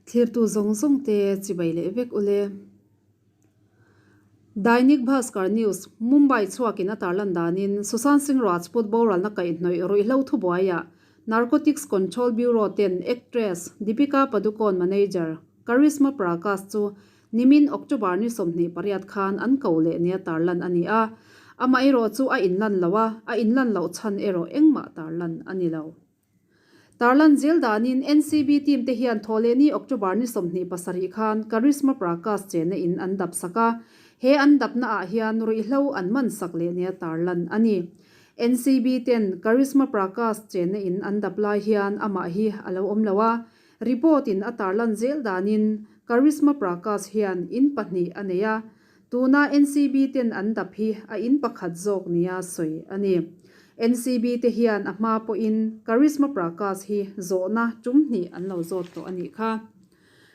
Thlirtu zawng zawng te chibai leh vek ule. Dainik Bhaskar News, Mumbai chhuakin a tarlan danin Sushant Singh Rajput boralna kaihhnawih ruihhlo thubuaiah Narcotics Control Bureau ten actress Deepika Padukone manager Karishma Prakash chu nimin October ni 28 khan an ko leh nia tarlan a ni a. Amaherawh chu a inlan lo a, a inlan loh chhan erawh engmah tarlan a ni lo. Tarlan zel danin NCB team te hian Thawhlehni October ni 27 khan Karishma Prakash chenna in an dap sak a, he an dapna ah hian ruihhlo an man sak leh nia tarlan a ni. NCB ten Karishma Prakash chenna in an dap lai hian amah hi a lo awm lo a, report in a tarlan zel danin Karishma Prakash hian in pahnih a nei a, Tuna NCB ten an dap hi a in pakhat zawk nia sawi a ni. NCB te hian a hma pawhin Karishma Prakash hi zawhna tum hnih an lo zawt tawh a nih kha.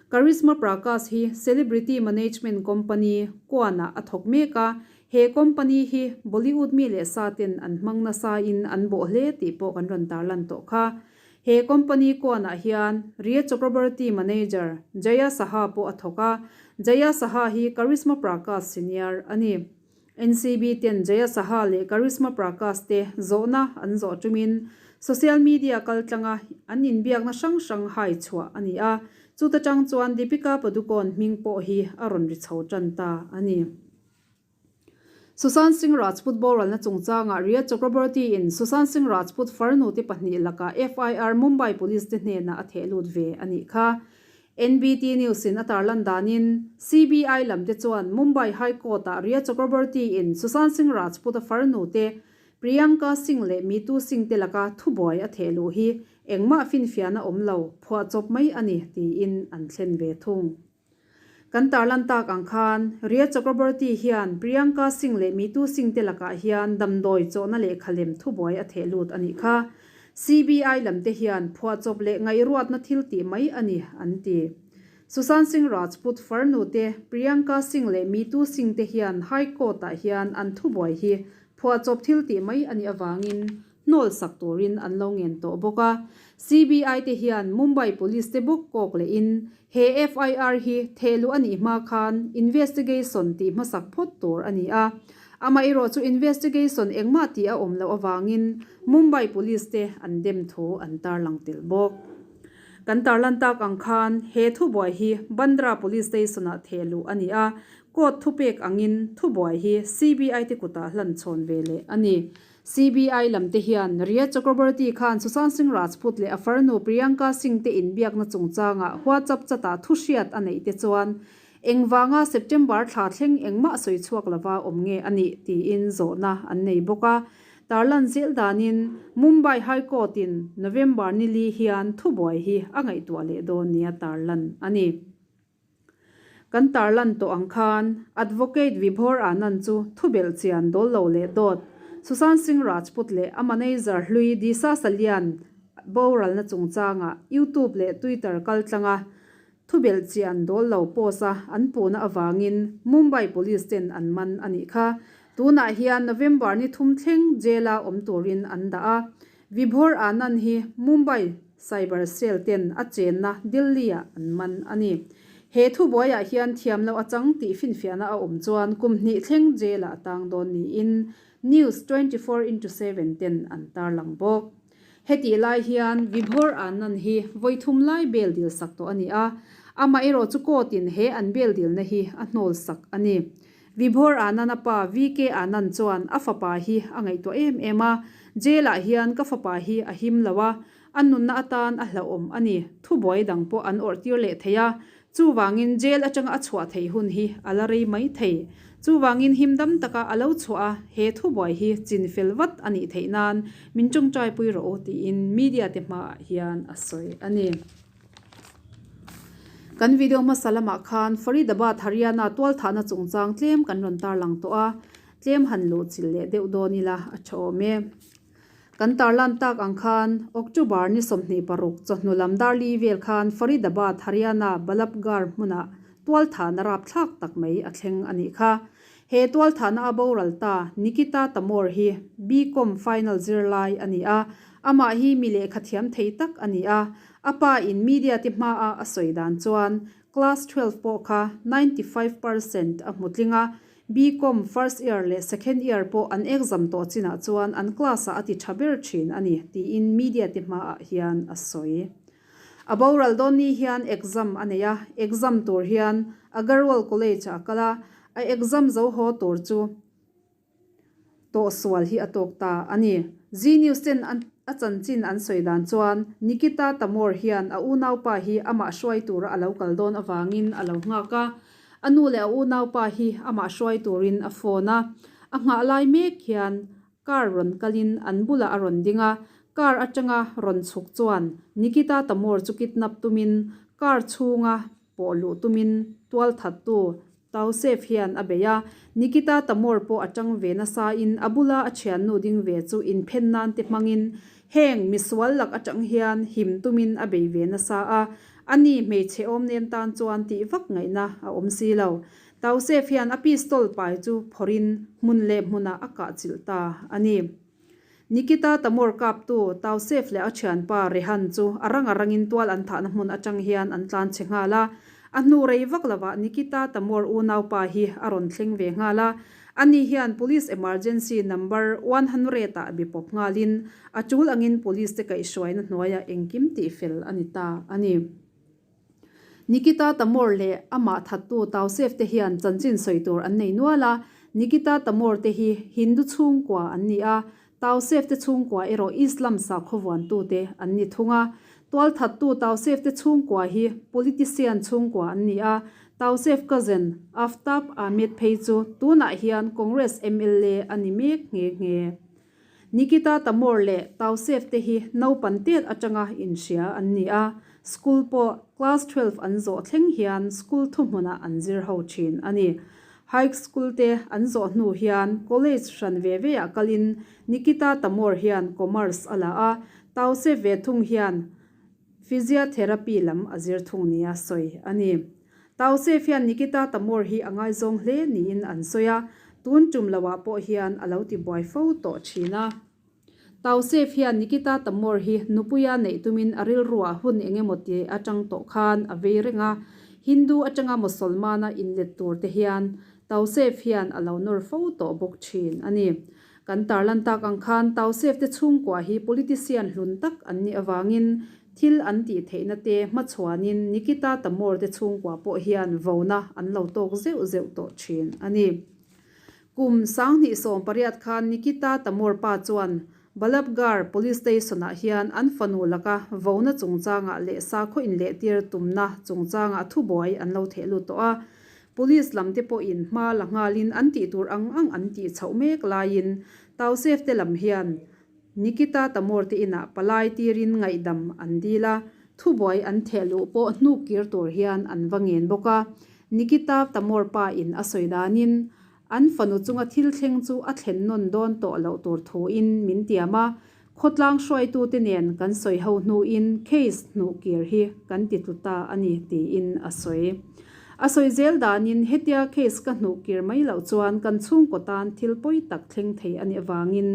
Karishma Prakash hi Celebrity Management Company, Kuan-ah a thawk mek a, he company hi Bollywood mi leh sa ten an hmang nasa in an bawh hle tih pawh kan rawn tarlan tawh kha. He company kawnah hian Rhea Chakraborty manager Jaya Saha pawh a thawk a, Jaya Saha hi Karishma Prakash senior a ni. NCB ten Jaya Saha leh Karishma Prakash te zawhna an zawh tumin social media kaltlanga an inbiakna hrang hrang hai chhuah a ni a, chuta tang chuan Deepika Padukone hming pawh hi a rawn ri chho tan ta a ni. Sushant Singh Rajput boralna chungchangah Rhea Chakraborty in Sushant Singh Rajput farnu te pahnih lakah FIR Mumbai Police te hnenah a theh lut ve a nih kha. NBT News in a tarlan danin CBI lam te chuan Mumbai High Court ah Rhea Chakraborty in Sushant Singh Rajput a farnu te Priyanka Singh leh Mitu Singh te laka thubuai a theh luh hi engmah finfiahna awm lo phuahchawp mai a ni tiin an thlen ve thung. Kan tarlan tak ang khan, Rhea Chakraborty hian Priyanka Singh leh Mitu Singh te lakah hian damdawi chawhna lehkha lem thubuai a theh lut a nih kha. CBI lam te hian phuahchawp leh ngaihruatna thil tih mai a ni, an ti. Sushant Singh Rajput farnu te Priyanka Singh leh Mitu Singh te hian High Court ah hian an thubuai hi phuahchawp thil tih mai a nih avangin hnawl sak turin an lo ngen tawh bawk a. CBI te hian Mumbai Police te bawk kawk lehin he FIR hi thehluh a nih hma khan investigation tih hmasak phawt tur a ni a. Amaherawh chu investigation engmah tih a awm loh avangin Mumbai Police te an dem thu an tarlang tel bawk. Kan tarlan tak ang khan he thubuai hi Bandra Police Station-ah thehluh a ni a, court thupek angin thubuai hi CBI te kutah hlan chhawn ve leh a ni. CBI lam te hian Rhea Chakraborty khan Sushant Singh Rajput leh a farnu Priyanka Singh te inbiakna chungchangah WhatsApp chat-ah thu hriat a neih te chuan engvanga September thla thleng engmah sawi chhuak lova awm nge a nih tiin zawhna an nei bawk a. Tarlan zel danin Mumbai High Court-in November ni li hian thubuai hi a ngaihtuah leh dawn nia tarlan a ni. Kan tarlan tawh ang khan Advocate Vibhor Anand chu thubelh chian dawl lo leh dawt Sushant Singh Rajput leh a manager hlui Disha Salian boralna chungchangah YouTube leh Twitter kaltlanga thubelh chian dawl lo post a an puhna avangin Mumbai Police ten an man a nih kha. Tunah hian November ni thum thleng jail-a awm turin an dah a. Vibhor Anand hi Mumbai Cyber Cell ten a chenna Delhi-ah an man a ni. He thubuaiah hian thiam loh a chang tih finfiahna a awm chuan kum hnih thleng jail-ah a tang dawn niin News 24 into 7 ten an tarlang bawk. Hetih lai hian Vibhor Anand hi vawi thum lai bail dil sak tawh a ni a, amaherawh chu court-in he an bail dilna hi a hnawl sak a ni. Vibhor Anand-a pa VK Anand chuan a fapa hi a ngaihtuah em em a, Jail-ah hian ka fapa hi a him lo a, a nunna atan a hlauhawm a ni, thubuai dang pawh an awrh tir leh thei a, chuvangin jail atanga a chhuah theih hun hi a la rei mai thei. Chuvangin him dam taka a lo chhuah a, he thubuai hi chin fel vat a nih theih nan min tawngtaipui rawh u tiin media te hmaah hian a sawi a ni. Kan video hmasa lamah khan Faridabad Haryana tualthahna chungchang tlem kan rawn tarlang tawh a, tlem han luh chilh leh deuh dawn ila a tha awm e. Kan tarlan tak ang khan October ni 26 chawhnu lam darli vel khan Faridabad Haryana Balabgarh hmunah tualthahna rapthlak tak mai a thleng a nih kha. He tualthahna a boral ta Nikita Tamor hi BCom final zirlai a ni a. Amah hi mi lehkha thiam thei tak a ni a, a pa in media te hmaah a sawi dan chuan class 12 pawh kha 95% a hmu tling a, B-Com first year leh second year pawh an exam tawh chinah chuan an class ah a ti tha ber thin a ni tiin media te hmaah hian a sawi. A boral dawn ni hian exam a nei a, exam tur hian Agarwal College ah a kal a, a exam zo haw tur chu tawh sual hi a tawk ta a ni. Zee News ten a chanchin an sawi dan chuan Nikita Tamor hian a unaupa hi amah hruai tura a lo kal dawn avangin a lo nghak a, a nu leh a unaupa hi amah hruai turin a phone a, a nghah lai mek hian Car rawn kalin an bulah a rawn ding a, car atanga rawn chhuk chuan Nikita Tamor chu kidnap tumin car chhunga pawh luh tumin tual thattu Tausef hian a bei a, Nikita Tamor pawh a tang ve nasain a bula a thiannu ding ve chu inphen nan te hmangin heng misual lak atang hian him tumin a bei ve nasa a, ani hmeichhe awm nem tan chuan tih vak ngaihna a awm si lo. Tausef hian a pistol pai chu phawrhin hmun leh hmunah a kah chilh ta a ni. Nikita Tamor kaptu Tausef leh a thianpa Rehan chu a rang a rangin tual an thahna hmun atang hian an tlan chhe nghal a. A hnu rei vak lovah Nikita Tamor unaupa hi a rawn thleng ve nghal a. Ani hian Police Emergency Number 100 ah bi pawp nghalin a tul angin Police te kaihhruaina hnuaiah engkim tihfel a ni ta a ni. Nikita Tamor leh amah thattu Tausef te hian chanchin sawi tur an nei nual a, Nikita Tamor te hi Hindu chhungkua an ni a, Tausef te chhungkua erawh Islam sakhaw vuantute an ni thung a. Tual thattu Tausef te chhungkua hi politician chhungkua an ni a, Tausef cousin Aftab Ahmed phei chu tunah hian Congress mla a ni mek nghe nghe. Nikita Tamor leh Tausef te hi naupan tet atanga inhria an ni a, school pawh class 12 an zawh thleng hian school thuhmunah an zir ho thin a ni. High school te an zawh hnu hian college hran ve ve ah kalin Nikita Tamor hian commerce a la a, Tausef ve thung hian physiotherapy lam a zir thung nia sawi a ni. Tausef hian Nikita Tamor hi a ngaizawng hle niin an sawi a, tun tum loah pawh hian a lo ti buai fo tawh thin a. Tausef hian Nikita Tamor hi nupuia neih tumin a rilruah hun eng emaw ti atang tawh khan a vei reng a, Hindu atanga Mosolmana inlet tur te hian Tausef hian a lo nawr fo tawh bawk thin a ni. Kan tarlan tak ang khan Tausef te chhungkua hi politician hlun tak an nih avangin Thil an tih theihna te hmachhuanin Nikita Tamor te chhungkua pawh hian vona an lo tawk zeuh zeuh tawh thin a ni. Kum 2018 khan Nikita Tamor pa chuan Balabgarh Police Station-ah hian an fanu laka vona chungchangah leh sakhaw inlehtir tumna chungchangah thubuai an lo theh lut tawh a. Police lam te pawhin hma la nghalin an tih tur ang ang an tih chhoh mek laiin Tausef te lam hian Nikita Tamor te inah palai tirin ngaihdam an dil a, thubuai an theh luh pawh hnuk kir tur hian an va ngen bawk a. Nikita Tamor pa in a sawi danin, an fanu chunga thil thleng chu a thlen nawn dawn tawh loh tur thuin min tiam a, khawtlang hruaitute nen kan sawi ho hnuin case hnuh kir hi kan ti tlu ta a ni tiin a sawi. A sawi zel danin hetia case ka hnuh kir mai loh chuan kan chhungkaw tan thil pawi tak thleng thei a nih avangin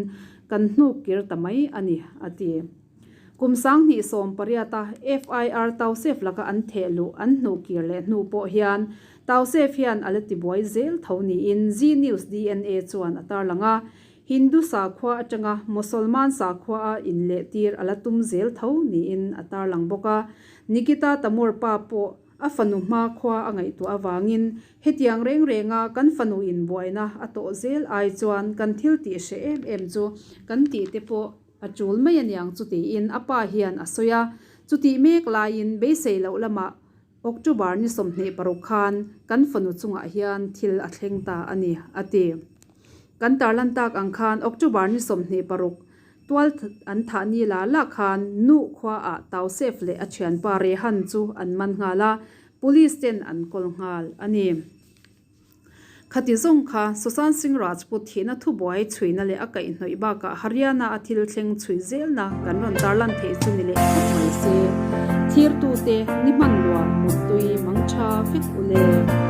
Kan hnuk kir ta mai a ni, a ti. Kum 2018 a FIR Tausef laka an theh luh an hnuh kir leh hnu pawh hian Tausef hian a la tibuai zel tho niin Zee News DNA chuan a tarlang a, Hindu sakhua atanga Mosolman sakhua a inlehtir a la tum zel tho niin a tarlang bawk a. Nikita Tamor pa pawh A fanu hma khua a ngaihtuah avangin hetiang reng renga kan fanu inbuaina a tawh zel ai chuan kan thil tih hreh em em chu kan tih te pawh a tul mai aniang chu tiin a pa hian a sawi a. Chutih mek laiin beisei loh lamah October ni 26 khan kan fanu chungah hian thil a thleng ta a ni, a ti. Kan tarlan tak ang khan October ni 26 Tual an thah ni la la khan Nuh khua ah Tausef leh a thianpa Rehan chu an man nghal a, Police ten an kawl nghal a ni. Khati zawng kha Sushant Singh Rajput thihna thubuai chhuina leh a kaihhnawih bakah Haryana a thil thleng chhui zelna kan rawn tarlan theih chu ni leh khawp mai se. Thirtute ni hman nuam muttui mangtha vek u le.